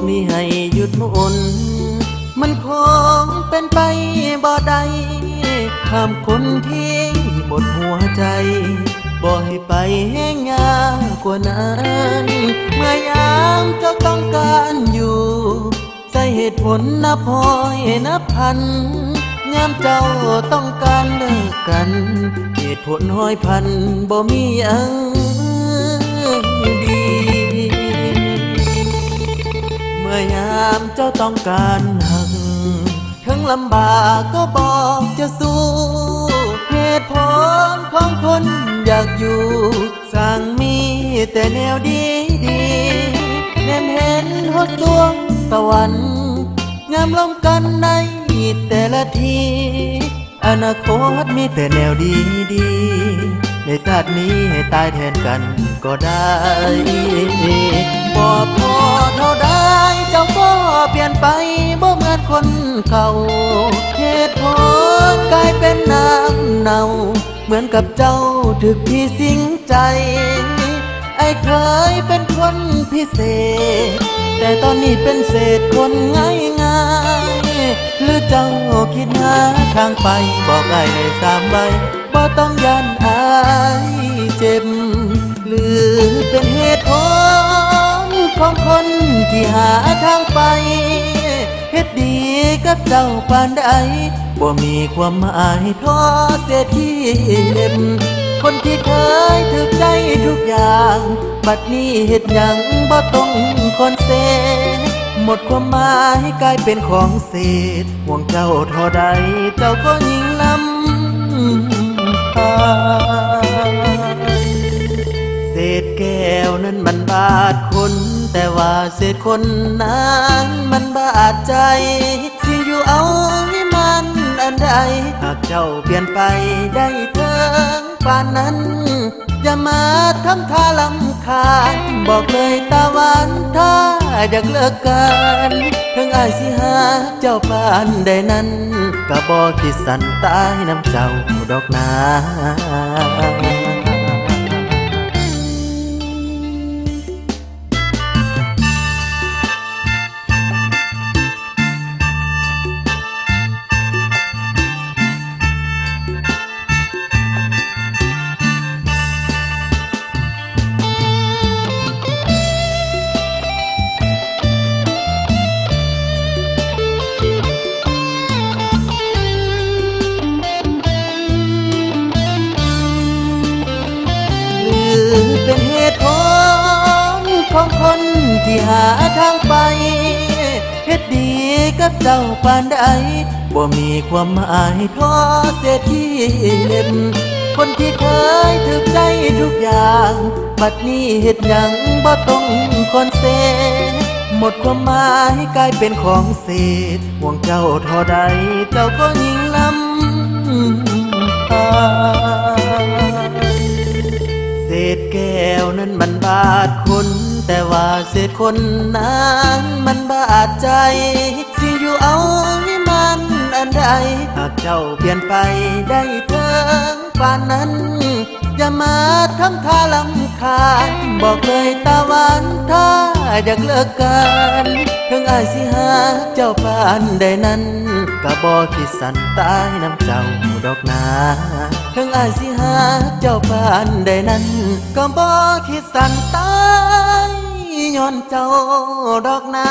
ນີ້ໃຫ້ຢຸດໝູນ ມັນຄົງເປັນໄປບໍ່ໄດ້ ຫ້າມຄົນທີ່ໝົດຫົວໃຈ ບໍ່ໃຫ້ໄປແຮງຍາກກວ່ານັ້ນ ເມື່ອຍາມເຈົ້າຕ້ອງການຢູ່ ໃຊ້ເຫດຜົນນັບຮ້ອຍນັບພັນ ຍາມເຈົ້າຕ້ອງການເລີກກັນ ເຫດຜົນຮ້ອຍພັນບໍ່ມີອັນດີ ເມື່ອຍາມເຈົ້າຕ້ອງການຮັກ ເຖິງລຳບາກກໍບອກຈະສູ້ ເຫດຜົນຂອງຄົນຢາກຢູ່ ຊ່າງມີແຕ່ແນວດີໆ ແນມເຫັນຮອດດວງຕະວັນ ຍາມລົມກັນໃນແຕ່ລະທີ ອະນາຄົດມີແຕ່ແນວດີໆ ໃນຊາດນີ້ໃຫ້ຕາຍແທນກັນກໍໄດ້ ບໍ່ພໍເທົ່າໃດ ເຈົ້າກໍປ່ຽນໄປບໍ່ເໝືອນຄົນເກົ່າ ເຫດຜົນກາຍເປັນນ້ຳເນົ່າ ເໝືອນກັບເຈົ້າຖືກຜີສິງໃຈ ອ້າຍເຄີຍເປັນຄົນພິເສດ ແຕ່ຕອນນີ້ເປັນເສດຄົນງ່າຍໆ ຫຼືເຈົ້າຄິດຫາທາງໄປ ບອກອ້າຍໄດ້ສາມໄວ ບໍ່ຕ້ອງຢ້ານອ້າຍເຈັບ ຫຼືເປັນເຫດຜົນຂອງຄົນທີ່ຫາທາງໄປ ເຮັດດີກັບເຈົ້າປານໃດ ບໍ່ມີຄວາມໝາຍ ທໍເສດທີ່ເລັບ ຄົນທີ່ເຄີຍຖືກໃຈທຸກຢ່າງ ບັດນີ້ເຮັດຫຍັງບໍ່ຕົງຄອນເສດ ໝົດຄວາມໝາຍກາຍເປັນຂອງເສດ ຫ່ວງເຈົ້າທໍ່ໃດ ເຈົ້າກໍຍິ່ງລຳ ເສດແກ້ວນັ້ນມັນບາດຄົນ ແຕ່ວ່າເສດຄົນນັ້ນມັນບາດໃຈ ຊິຢູ່ເອົາວິມານອັນໃດ ຫາກເຈົ້າປ່ຽນໄປໄດ້ເຖິງປານນັ້ນ ຢ່າມາທຳທ່າລຳຄານ ບອກເລີຍຕາຫວານ ຖ້າຢາກເລີກກັນ ເຖິງອ້າຍຊິຮັກເຈົ້າປານໃດນັ້ນ ກໍບໍ່ຄິດສັ້ນຕາຍນຳເຈົ້າດອກນາ. ຫຼືເປັນເຫດຜົນຂອງຄົນທີ່ຫາທາງໄປ ເຮັດດີກັບເຈົ້າປານໃດ ບໍ່ມີຄວາມໝາຍ ພໍເສດທີ່ເລັບ ຄົນທີ່ເຄີຍຖືກໃຈທຸກຢ່າງ ບັດນີ້ເຮັດຫຍັງບໍ່ຕົງຄອນເສດ ໝົດຄວາມໝາຍກາຍເປັນຂອງເສດ ຫ່ວງເຈົ້າທໍ່ໃດ ເຈົ້າກໍຍິ່ງລຳ ເສດແກ້ວນັ້ນມັນບາດຄົນ ແຕ່ວ່າເສດຄົນນັ້ນມັນບາດໃຈ ຊິຢູ່ເອົາວິມານອັນໃດ ຫາກເຈົ້າປ່ຽນໄປໄດ້ເຖິງປານນັ້ນ ຢ່າມາທຳທ່າລຳຄານ ບອກເລີຍຕາຫວານ ຖ້າຢາກເລີກກັນ ເຖິງອ້າຍຊິຮັກເຈົ້າປານໃດນັ້ນ ກໍບໍ່ຄິດສັ້ນຕາຍນຳເຈົ້າດອກນາ ເຖິງອ້າຍຊິຮັກເຈົ້າປານໃດນັ້ນ ກໍບໍ່ຄິດສັ້ນຕາຍຍ້ອນເຈົ້າດອກນາ.